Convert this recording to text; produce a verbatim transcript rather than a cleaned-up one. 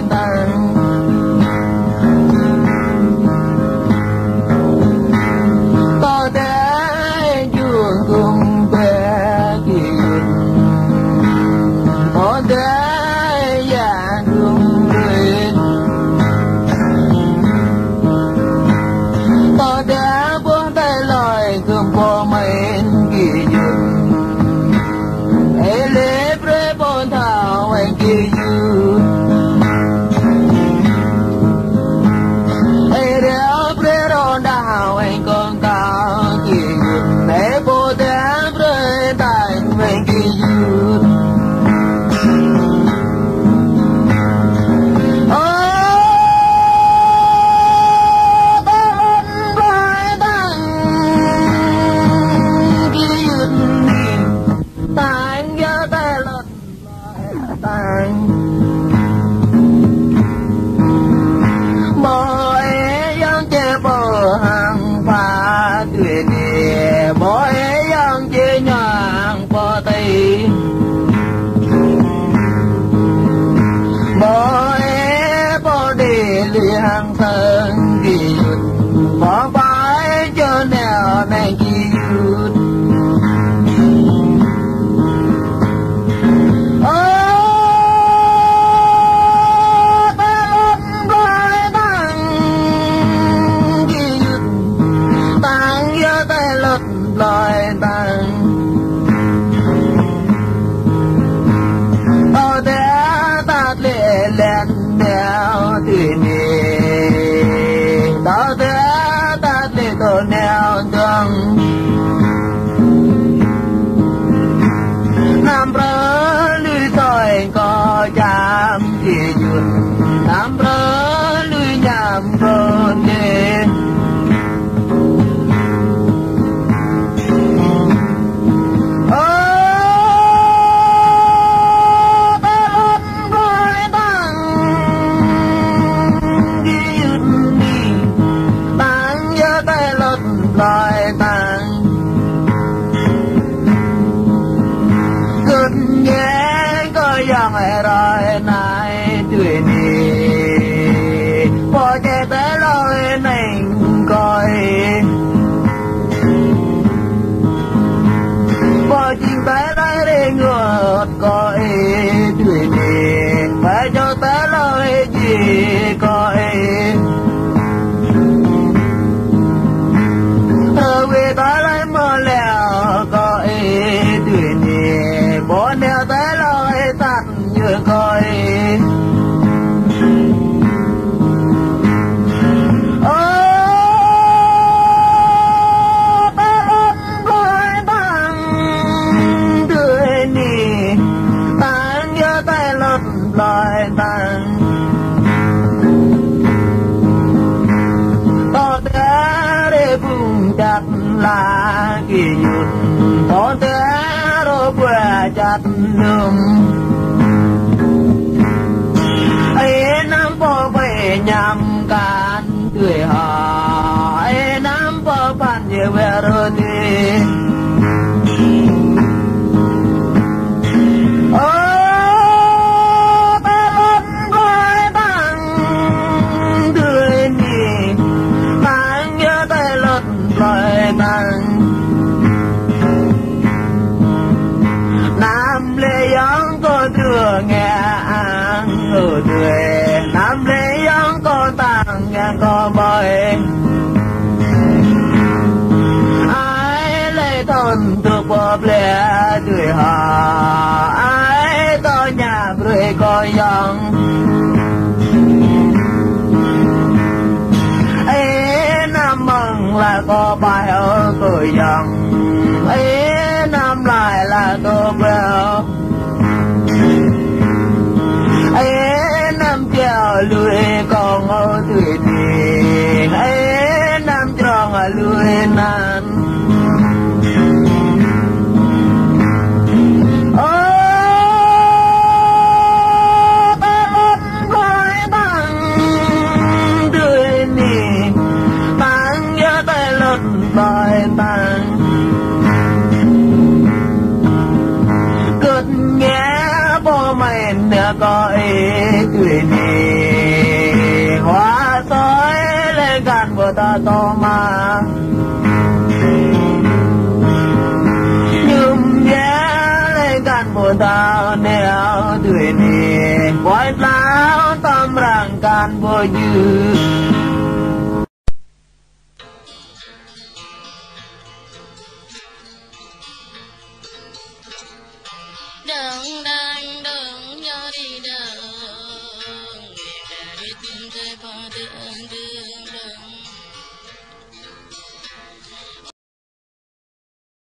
tăng. Pô tê jun gum bê ki yun. Pô tê ya gum bê. Pô tê pô tê lơi gum pô mên ki yun. Ê lê brơi pô thâo weng ki yun. Ê reo brơi rô đah weng kông kâo ki yun. Ê pô tê brơi tăng weng ki yun. Ơ, ta lŏn brơi tăng ki yun ni. Tăng yơh ta lŏn brơi tăng. Bơ ê yong čê pô hăng pha tui ni. Bơ ê yong čê ñang pô tê. Bơ ê pô đê li hăng sang ki yun. Bơ bai čô neo neng ki yun. Ơ, ta lŏn brơi tăng ki yun. Tăng yơh ta lŏn brơi tăng. Tơ tê ta lĕ lĕ neo tui ni. Tơ tê ta lĕ tơ neo dong. Năm brơi lui soi kơ čam ki yun. Năm brơi lui ñam kơ nê. Ơ, ta lŏn brơi tăng ki yun ni. Tăng yơh ta lŏn brơi tăng. Kưt ñe kơ yong rai nai tui ni. Pô čê ta lơi neng kơ ê. Pô čing ta lơi rê ngơt kơ ê tui ni. Pô čô ta lơi ji kơ ê. Ơ wê ta lơi mơ leo kơ ê tui ni. Pô neo ta lơi tăn yơh kơ ê. Ơ, ta lŏn brơi tăng tui ni. Tăng yơh ta lŏn brơi tăng. Tơ tê rê bung čăt la ki yun. Tơ tê rô bua čăt lum. Ê năm pô pê ñam kan tui hă. Ê năm pô păn yê wê rô tê. Ơ, ta lŏn brơi tăng tui ni. Tăng yơh ta lŏn brơi tăng. Năm lĕ yong kơ tơ ngă ang ơ tui. Năm lĕ yong kơ tăng ngă kơ bai. Ai lĕ thon tơ pô ple tui hă. Ai tơ ñă brơi kơ yong. Ê năm mơng la kơ bai ơ kơ yong. Ê năm lai la kơ bai ơ. Ê năm kiao lui kông ơ tui ti. Ê năm trong lui nan. Ơ, ta lŏn brơi tăng tui ni. Tăng yơh ta lŏn brơi tăng. Kưt ñe pô mên neo kơ ê tui ni. Wa soi lĕ găn ƀu ta tơ ma. Ñum yê lĕ găn ƀu ta neo tui ni. Ƀơi tlao tơm răng găn ƀu djơ̆.